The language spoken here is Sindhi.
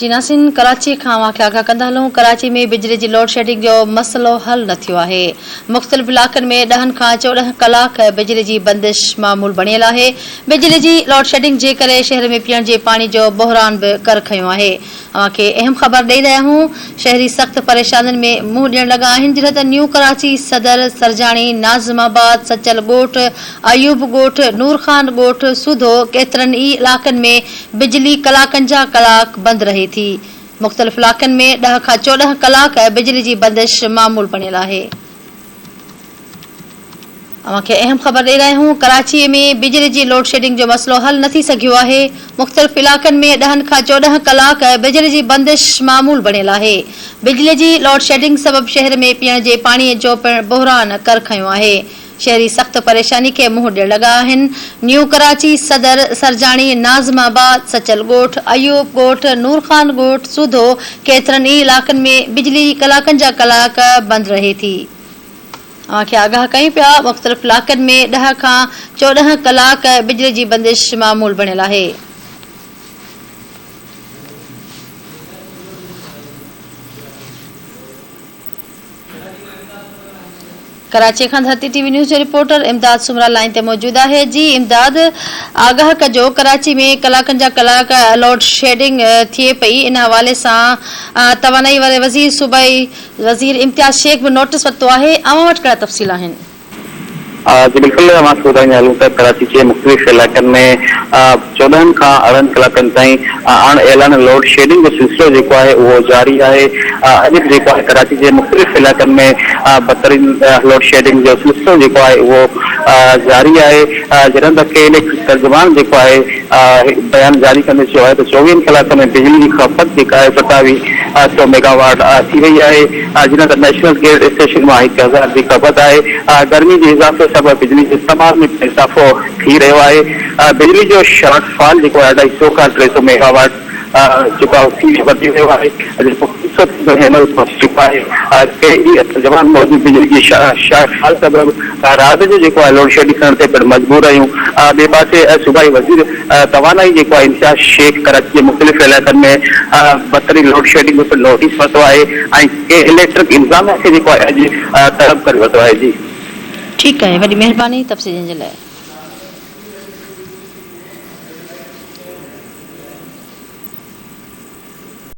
جي ناظرين ڪراچي کان اوهان کي آگاهه ڪندا هلون ڪراچي ۾ بجلي جي لوڊشيڊنگ جو مسئلو حل نه ٿيو آهي مختلف علائقن ۾ ڏهن کان 14 ڪلاڪ بجلي جي بندش معمول بڻيل آهي بجلي جي لوڊشيڊنگ جي ڪري شهر ۾ پيئڻ جي پاڻي جو بحران به ڪر کنيو آهي اوهان کي اهم خبر ڏئي رهيا آهيون شهري سخت پريشانين ۾ منهن ڏيڻ لڳا آهن جڏهن ته نيو ڪراچي صدر سرجاڻي ناظم آباد سچل ڳوٺ ايوب ڳوٺ نور خان ڳوٺ سوڌو ڪيترن ئي علائقن ۾ بجلي ڪلاڪن جا ڪلاڪ بند رهي ٿي. مختلف علائقن ۾ ڏهه کان 14 ڪلاڪ بجلي جي بندش معمول بڻيل آهي. اوهان کي اهم خبر ڏئي رهيا آهيون ڪراچي ۾ بجلي جي لوڊشيڊنگ جو مسئلو حل نه ٿي سگهيو آهي. مختلف علائقن ۾ ڏهن کان 14 ڪلاڪ بجلي جي بندش معمول بڻيل آهي. بجلي جي لوڊشيڊنگ سبب شهر ۾ پيئڻ جي پاڻي جو پڻ بحران ڪر کنيو آهي. شهري سخت پريشاني کي منهن ڏيڻ لڳا آهن. نيو ڪراچي، صدر، سرجاڻي، ناظم آباد، سچل ڳوٺ، ايوب ڳوٺ، نور خان ڳوٺ سوڌو ڪيترن ئي علائقن ۾ بجلي ڪلاڪن جا ڪلاڪ بند رهي ٿي. اوهان کي آگاهه ڪيون پيا مختلف علائقن ۾ ڏهه کان 14 ڪلاڪ بجلي جي بندش معمول بڻيل آهي. ڪراچي کان ڌرتي ٽي وي نيوز جو رپورٽر امداد سومرا لائين تي موجود آهي جي امداد آگاهه ڪجو ڪراچي ۾ ڪلاڪن جا ڪلاڪ لوڊ شيڊنگ ٿئي پئي ان حوالي سان توانائي واري وزير صوبائي وزير امتياز شيخ به نوٽس ورتو آهي اوهان وٽ ڪهڙا تفصيل آهن. جي بلڪل اوهان کي ٻڌائيندا هلون ته ڪراچي جي مختلف علائقن ۾ 14 کان 18 ڪلاڪن تائين اڻ اعلان لوڊ شيڊنگ جو سلسلو جيڪو آهي اهو جاري آهي اڄ به جيڪو آهي ڪراچي جي مختلف علائقن ۾ بدترين لوڊ شيڊنگ جو سلسلو جيڪو آهي اهو جاري آهي جڏهن ته ڪي اليڪٽرڪ ترجمان جيڪو آهي بيان جاري ڪندي چيو آهي ته چوويهن ڪلاڪن ۾ بجلي جي کپت جيڪا آهي ستاويهه سو ميگاواٽ ٿي وئي آهي جڏهن ته نيشنل گرڊ اسٽيشن مان 1000 جي کپت آهي گرمي جي اضافي سبب بجلي جي استعمال ۾ پڻ اضافو ٿي رهيو آهي بجلي جو شارٽ فال جيڪو آهي اڍائي سو کان 300 ميگاواٽ جيڪو آهي ٿي وڌي ويو آهي جيڪو فيصد هن مهل پهچي چڪو آهي ڪي ئي ترجمان موجب بجلي جي شارٽ فال سبب رات جو جيڪو آهي لوڊ شيڊنگ ڪرڻ تي پڻ مجبور آهيون ٻئي پاسي صوبائي وزير توانائي جيڪو آهي امتياز شيخ ڪراچي جي مختلف علائقن ۾ بدترين لوڊ شيڊنگ جو پڻ نوٽيس ورتو آهي ۽ ڪي اليڪٽرڪ انتظاميا کي جيڪو آهي اڄ طلب ڪري ورتو آهي جي. ٺيڪ آهي وڏي مهرباني تفصيل ڏيڻ جي لاء.